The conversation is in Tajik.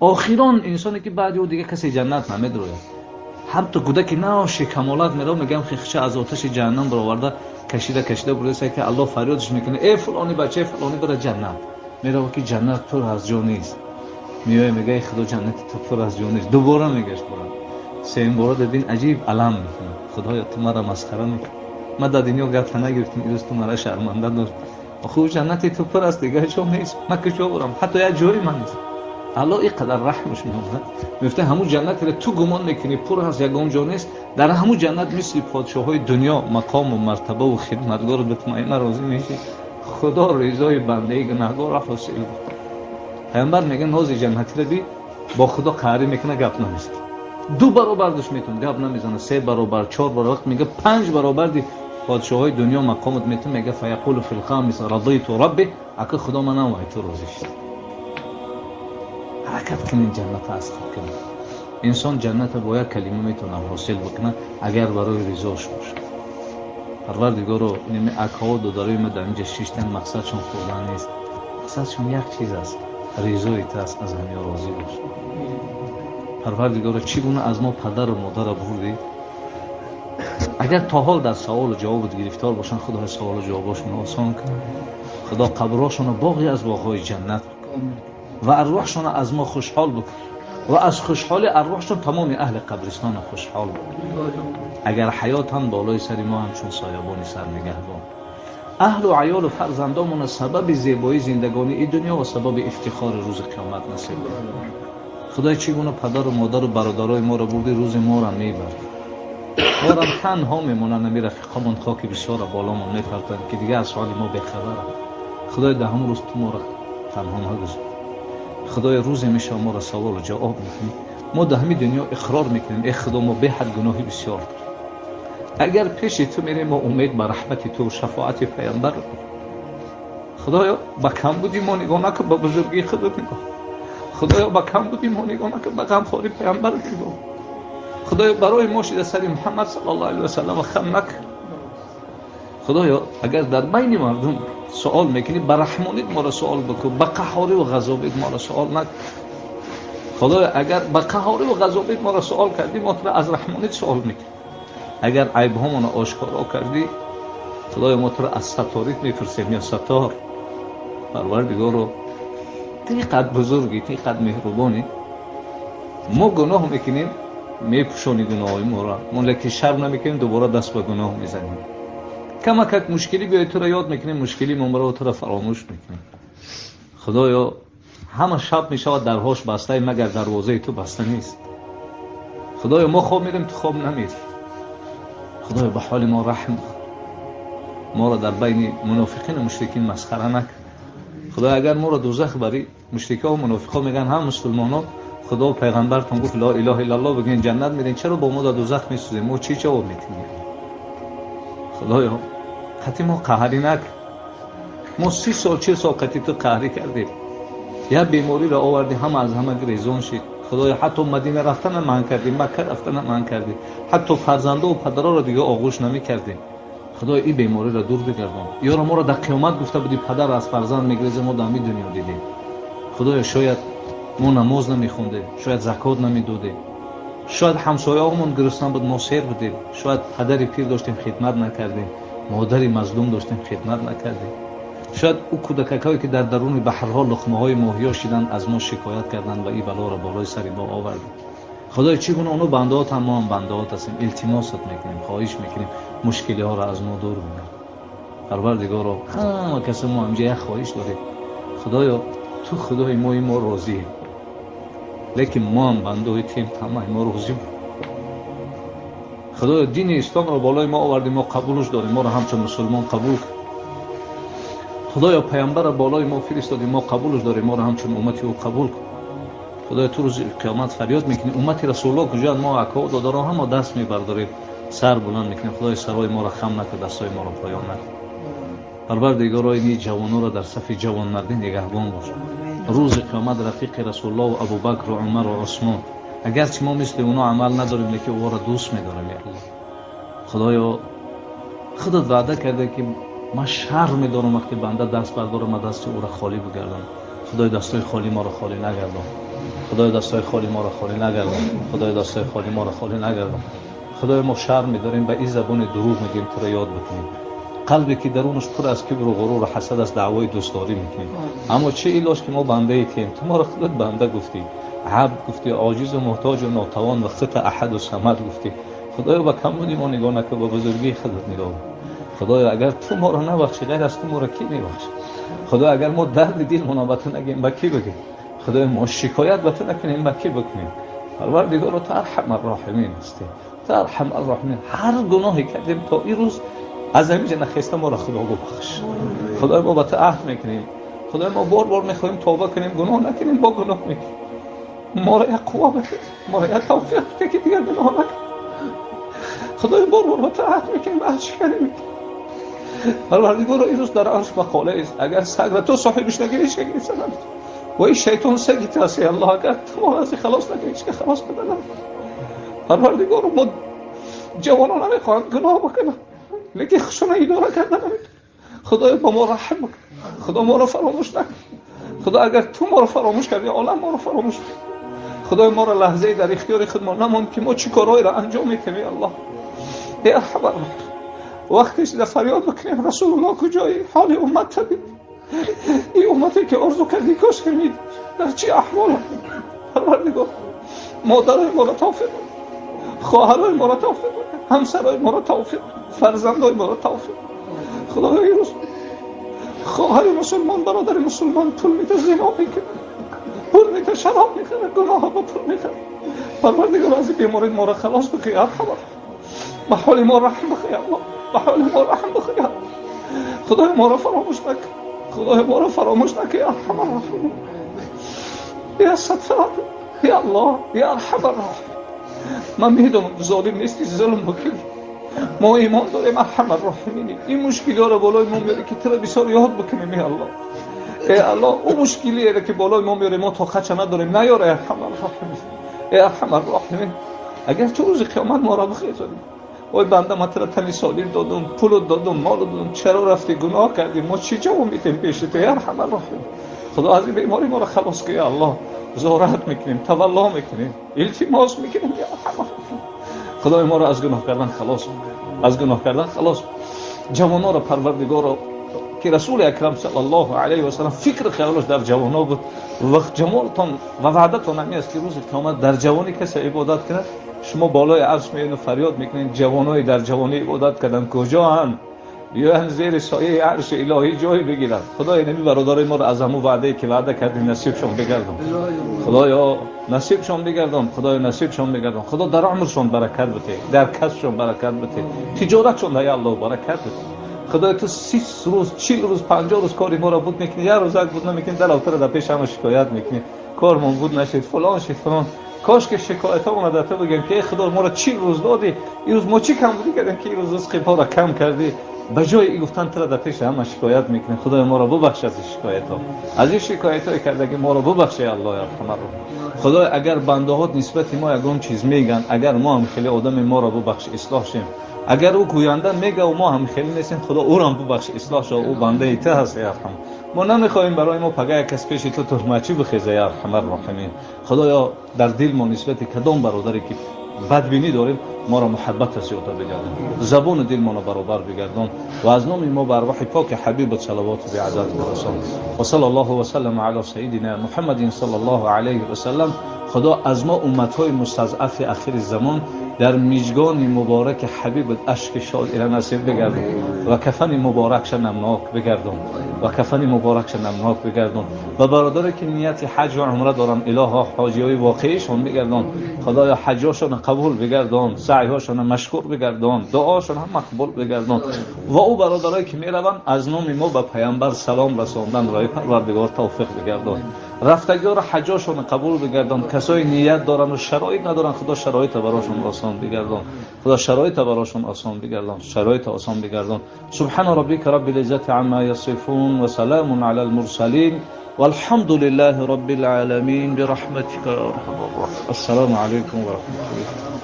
Охирон инсоне ки баъди ӯ дига касе ҷаннат намедрояд. Ҳатто кӯдаки наоши камолат мерав, мегӯям хихча аз оташи ҷаҳаннам бароварда, кашида кашида бурдаса, ки Аллоҳ фарёдш мекунад: «Э фулони, бачаи фулони, бара ҷаннат». Мерава, ки ҷаннат пур аз ҷо нест. Меоя, мега: «Худо, ҷаннати ту пур аз ҷо нест». Дубора мегашт бора, сеюм бора дадин аҷиб алам мекунад: «Худоё, ту мара масхара мекунӣ, ман дар дунё гапта нагирифтим, ирӯз ту мара шарманда дошт. Хуб, ҷаннати ту пур аст, дигар ҷо нест, ман куҷо бурам? Ҳатто як ҷои ман нест». Аллоҳ ин қадар раҳмаш меомад, мегуфта: «Ҳамун ҷаннатеро ту гумон мекунӣ пур аст, ягон ҷо нест, дар ҳамун ҷаннат мисли подшоҳои дунё мақому мартабаву хидматгору битмаина розӣ мешӣ». Худо ризои бандаи гунаҳгорро ҳосил буд. Пайғамбар мегӯяд: нози ҷаннатиро би, бо Худо қаҳрӣ мекуна, гап намезанад. Ду баробар душ метун, гап намезанад. Се баробар, чор баробар, вақт мега панҷ баробар ди подшоҳои дунё мақомат метун, мега: فيقول في الخامس رضيت ربي. Ака, Худо, манам вай ту розӣ шуд. Ҳаракат кунед, ҷанната аз худ кунед. Инсон ҷанната бо як калима метавонад ҳосил бикунад, агар барои ризош бошад. Парвардигоро, инами акаҳо, додарои ма дар инҷа шиштан, мақсадшон хӯрдан нест, мақсадшон як чиз аст, ризои ту аст, аз ҳамё розӣ бош. Парвардигоро, чӣ гуна аз мо падару модарро бурдӣ, агар то ҳол дар саволу ҷавобут гирифтор бошанд, Худои, саволу ҷавобошонро осон кун. Худо, қабрҳошонро боғе аз боғҳои ҷаннат бикун ва арвоҳшонро аз мо хушҳол бикун ва аз хушҳоли арвоҳшон тамоми аҳли қабристонро хушҳол бикун. Агар ҳаёт ҳам болои сари мо ҳамчун соябони сарнигаҳбон, аҳлу аёлу фарзандомона сабаби зебоии зиндагонии дунё ва сабаби ифтихори рӯзи қиёмат насиб кун. Худои, чӣ гуна падару модару бародарои моро бурдӣ, рӯзи моро мебарӣ, морам танҳо мемонанд. Ами рафиқомон хоки бисёра боломон мепартанд, ки дигар аз ҳоли мо бехабаранд. Худои, дар ҳамон рӯз ту моро танҳо магузор. Худои, рӯзе мешава, моро саволу ҷавоб мекунӣ. Мо дар ҳамин дунё иқрор мекунем: «Э Худо, мо беҳад гуноҳи бисёр дорем». Агар пеши ту мерем, мо умед ба раҳмати ту, шафоати паямбар. Худоё, ба камбуди мо нигоҳ накун, ба бузургии худат нигоҳ. Худоё, ба камбуди мо нигоҳ накун, ба ғамхори паямбар нигоҳ. Худоё, барои мо шида сари Муҳаммад саллаллоҳу алайҳи васаллам хам накун. Худоё, агар дар байни мардум суол мекунӣ, ба раҳмонит моро суол бикун, ба қаҳориву ғазобит моро суол накун. Худоё, агар ба қаҳориву ғазобит моро суол кардӣ, мо туро аз раҳмонит суол мекунем. Агар айбҳомонро ошкоро кардӣ, Худоё, мо туро аз сатторит мепурсем, ё Саттор. Парвардигоро, ту қад бузургӣ, ту қад меҳрубонӣ. Мо гуноҳ мекунем, мепӯшонӣ гуноҳҳои моро. Мо лекин шарм намекунем, дубора даст ба гуноҳ мезанем. Камакак мушкилӣ биёй, туро ёд мекунем, мушкилӣ момаро туро фаромӯш мекунем. Худоё, ҳама шаб мешавад, дарҳош бастаи, магар дарвозаи ту баста нест. Худоё, мо хоб мерем, ту хоб намери. Худоё, ба ҳоли мо раҳм, моро дар байни мунофиқину мушрикин масхара накун. Худоё, агар моро дӯзах барӣ, мушрикҳо мунофиқҳо мегӯянд: «Ҳам мусулмонҳо, Худо пайғамбартон гуфт: ло илоҳа иллаллоҳ бигӯен, ҷаннат мерем, чаро бо мо дар дӯзах месӯзем?» Мо чӣ ҷавоб метиҳем? Худоё, қати мо қаҳрӣ накун. Мо 30 сол, 40 сол қати ту қаҳрӣ кардем, як бемориро овардӣ, ҳама аз ҳама гирезон шид. Худоё, ҳатто Мадина рафтана манъ кардем, Макка рафтана манъ кардем, ҳатто фарзандову падароро дига оғӯш намекардем. Худоё, ин бемориро дур бигардон. Ёро, моро дар қиёмат гуфта будӣ, падар аз фарзанд мегиреза, мо дар ҳамин дунё дидем. Худоё, шояд мо намоз намехондем, шояд закот намедодем, шояд ҳамсояҳомон гурусна буд, мо сер будем, шояд падари пир доштем, хидмат накардем, модари мазлум доштем, хидмат накардем, шояд ӯ кӯдакакҳое, ки дар даруни баҳрҳо луқмаҳои моҳиё шиданд, аз мо шикоят карданд ва ин балоро болои сари мо овардем. Худоё, чӣ гуна оно бандаотам, мо ҳам бандаот ҳастем. Илтимосат мекунем, хоҳиш мекунем, мушкилиҳоро аз мо дур бигар. Парвардигоро, ҳама каса мо ҳамҷа як хоҳиш дорем. Худоё, ту Худои мои, мо розием, лекин мо ҳам бандаои туем, тамаи мо розӣ буд. Худоё, дини исломро болои мо овардем, мо қабулш дорем, моро ҳамчун мусулмон қабул кун. Худоё, паямбарро болои мо фиристодем, мо қабулш дорем, моро ҳамчун уммати ӯ қабул кун. Худоё, ту рӯзи қиёмат фарёд мекунӣ: «Уммати Расулулло куҷоянд?» Мо акҳо, додаро ҳама даст мебардорем, сар баланд мекунем. Худои, сарҳои моро хам накун, дастҳои моро поён накун. Парвардигоро, ини ҷавононро дар сафи ҷавонмардӣ нигаҳбон бош. Рӯзи қиёмат рафиқи Расулуллову Абубакру Умару Усмон, агарчи мо мисли оно амал надорем, лекин ӯро дӯст медорем. Я Аллоҳ, Худоё, худат ваъда карда, ки ман шарм медорам, вақте банда даст бардорам, ман дасти ӯро холӣ бигардонам. Худои, дастҳои холӣ моро холӣ нагардон. Худоё, дастҳои холи моро холӣ нагардон. Худоё, дастҳои холи моро холӣ нагардон. Худоё, мо шарм медорем, ба ин забони дурӯғ мегӯем, туро ёд бикунем. Қалбе ки дарунаш пур аз кибру ғурур ва ҳасад аст, даъвои дӯстдорӣ мекунем. Аммо чӣ илоҷ, ки мо бандаи туем? Ту моро худат банда гуфтӣ, абд гуфтӣ, оҷизу муҳтоҷу нотавон ва худта аҳаду самад гуфтӣ. Худоё, ба камбуди мо нигоҳ накун, ба бузургии худат нигоҳ кун. Худоё, агар ту моро набахшӣ, ғайр аз ту моро кӣ мебахшад? Худоё, агар мо дарди дилмонро ба ту нагӯем, ба кӣ бигӯем? Худоё, мо шикоят ба ту накунем, ба кӣ бикунем? Парвардигоро, ту арҳамар роҳимин ҳастӣ, ту арҳамар роҳимин. Ҳар гуноҳе кардем то ин рӯз, аз ҳаминҷа нахеста моро Худо бубахш. Худоё, мо ба ту аҳд мекунем. Худоё, мо бор бор мехоҳем тавба кунем, гуноҳ накунем, бо гуноҳ мекунем. Моро як қувва бده, моро як тавфиқ бده, ки дигар гуноҳ накунем. Худоё, бор бор ба ту аҳд мекунем, аҳд шиканӣ мекунем. Парвардигоро, ин рӯз дар арш мақола аст: агар сагра ту соҳибиш нагирӣ, ҳеч ка гирифта наметавонад. Ва ин шайтон саги ту аст, аллоҳ. Агар ту моро аз ин халос накунӣ, ҳеч ка халос карда наметавонад. Парвардигоро, мо ҷавонон намехоҳанд гуноҳ бикунанд, лекин худшона идора карда наметавонад. Худоё, ба мо раҳм бикун. Худо, моро фаромӯш накун. Худо, агар ту моро фаромӯш кардӣ, олам моро фаромӯш кун. Худои, моро лаҳзае дар ихтиёри худ мо намонд, ки мо чӣ корҳоеро анҷом метиҳем. Эй аллоҳ, эй арҳамар, вақте шуда фарёд бикунем: «Расулуллоҳ, куҷои? Ҳоли уммат бибин. Ин уммате ки орзу кардӣ, кош ки дар чӣ аҳвол?» Парвардигор, модарои моро тавфиқ, хоҳарои моро тавфиқ, ҳамсарои моро тавфиқ, фарзандои моро тавфиқ. Худоё, имрӯз хоҳари мусулмон, бародари мусулмон пул мета, зино мекунад, пул мета, шароб мехӯрад, гуноҳ ба пул мехӯрад. Парвардигор, аз ин беморӣ моро халос бикун. Арҳамар, ба ҳоли мо раҳм бикун. Аллоҳ, ба ҳоли мо раҳм бикун. Худои, моро фаромӯш накун. Худои, моро фаромӯш накун. Арҳамар роҳимин, я Саттор, я Аллоҳ, я арҳамар роҳимин. Ман медонам, золим нести, зулм бикунӣ. Мо имон дорем, арҳамар роҳимини. Ин мушкилиҳоро болои мо меорӣ, ки туро бисёр ёд бикунем. Эй Аллоҳ, эй Аллоҳ, ӯ мушкилиеро ки болои мо меорӣ, мо тоқатша надорем, наёр. Эй арҳамар роҳимин, эй арҳамар роҳимин, агар ту рӯзи қиёмат моро бихезонӣ: «Ой банда, ман туро тани солим додум, пулу додум, молу додум, чаро рафтӣ гуноҳ кардӣ?» Мо чӣ ҷавоб медиҳем пеши ту, эй арҳамар роҳимин? Худо, аз ин беморӣ моро халос кун. Аллоҳ, зорат мекунем, тавалло мекунем, илтимос мекунем. Худои, моро аз гуноҳ кардан халос, аз гуноҳ кардан халос. Ҷавоноро, Парвардигоро, ки Расули Акрам саллаллоҳу алайҳи васалам фикр хаёлаш дар ҷавоно буд ва ҷамолтон ва ваъдатон ҳамин аст, ки рӯзи қиёмат дар ҷавонӣ касе ибодат кунад, шумо болои арш меоед, фарёд мекунед: «Ҷавонои дар ҷавонӣ ибодат кардан куҷоанд? Биёянд, зери сояи арши илоҳӣ ҷой бигиранд». Худои, нами бародарои моро аз ҳамун ваъдае ки ваъда кардӣ, насибшон бигардон. Худоё, насибшон бигардон. Худоё, насибшон бигардон. Худо, дар умршон баракат бите, дар касбшон баракат бите, тиҷоратшон, ай Аллоҳ, баракат бите. Худоё, ту 30 рӯз, 40 рӯз, 50 рӯз кори моро буд мекунӣ, як рӯз як буд намекунӣ, дар алтара дар пеш ҳама шикоят мекунӣ: «Кормон буд нашид, фалон шид, фалон». Кош ки шикоятамона дар ту бигӯем, ки эй Худо, моро 40 рӯз додӣ, имрӯз мо чӣ камбудӣ кардем, ки имрӯз ризқи моро кам кардӣ? Ба ҷои и гуфтан, тура дар пеши ҳама шикоят мекунем. Худоё, моро бубахш аз ин шикоятҳо, аз ин шикоятҳое кардаги моро бубахши, Аллоҳи арҳамар. Худоё, агар бандаҳот нисбати мо ягон чиз мегӯянд, агар мо ҳам хеле одаме, моро бубахш, ислоҳ шем. Агар ӯ гӯянда мега, мо ҳам хеле нестем, Худо, ӯрам бубахш, ислоҳ шав, ӯ бандаи ту ҳаст. Арҳам, мо намехоҳем барои мо пага як кас пеши ту туҳматчӣ бихеза. Я арҳамар роҳимин, Худоё, дар дил мо нисбати кадом бародаре ки бадбинӣ дорем, моро муҳаббата зиёда бигардон, забони дилмоно баробар бигардон ва аз номи мо ба арвоҳи поки ҳабибат салавоту беадад бирасон. Ва сала Аллоҳу васаллама ала саидина Муҳаммадин саллаллоҳу алайҳи васаллам. Худо, аз мо умматҳои мустазъафи ахири замон дар миҷгони мубораки ҳабибат ашки шодира насиб бигардон ва кафани муборакша намнок бигардон, ва кафани муборакша намнок бигардон. Ва бародаре ки нияти ҳаҷ ва умра доранд, илоҳо, ҳоҷиҳои воқеишон бигардон. Худоё, ҳаҷҳошона қабул бигардон, саъйҳошона машкур бигардон, дуошона мақбул бигардон. Ва ӯ бародарое ки мераванд, аз номи мо ба Паямбар салом расондан рои Парвардигор тавфиқ бигардон. Рафтагиҳоро ҳаҷошона қабул бигардон. Касое ният доранд шароит надоранд, Худо, шароита барошон осон бигардон. Худо, шароита барошон осон бигардон, шароита осон бигардон. Субҳана роббика роббил иззати амма ясифун ва саламун ала алмурсалин والحمد لله رب العالمين برحمتك يا ارحم الراحمين. السلام عليكم ورحمه الله.